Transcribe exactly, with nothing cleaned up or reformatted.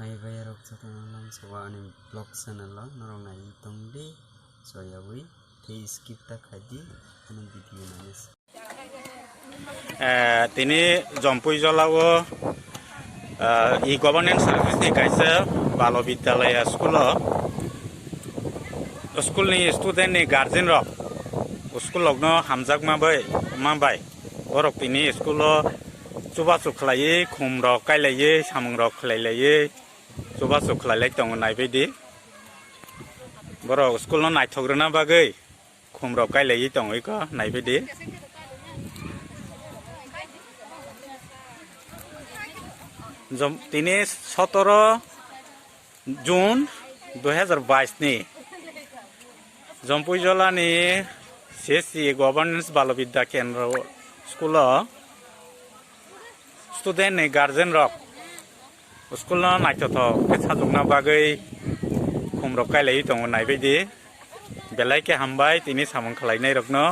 Hai bai rok jotono lamsao ani vlog channel o norok naiwi tongdi, soyawi tei skip ta khaidi ani video naina. Eh, tini Jompui Jola o, eh, e-governance service ni kaisa Balo Vidyalaya school o, school ni student ni guardian rok, school rok no hamjakma bai, ma bai, borok tini school o chubachu khlaiwi, khum rok kailaiwi, samung rok khlailaiwi, chubachu khlailai tongo, naibaidi. Borok school no naithok rwna bagwi khum rok kailaiwi tongwi kho, naibaidi. Jom-, tini sotoro June dui hazar bais ni Jompui Jola ni C S C Governance Balo Vidya Kendra school o student ni guardian rok school no naithothok khe sajokna bagwi khum rok kailaiwi tongo, naibaidi. Belai khe hambai tini samung khlainai rokno.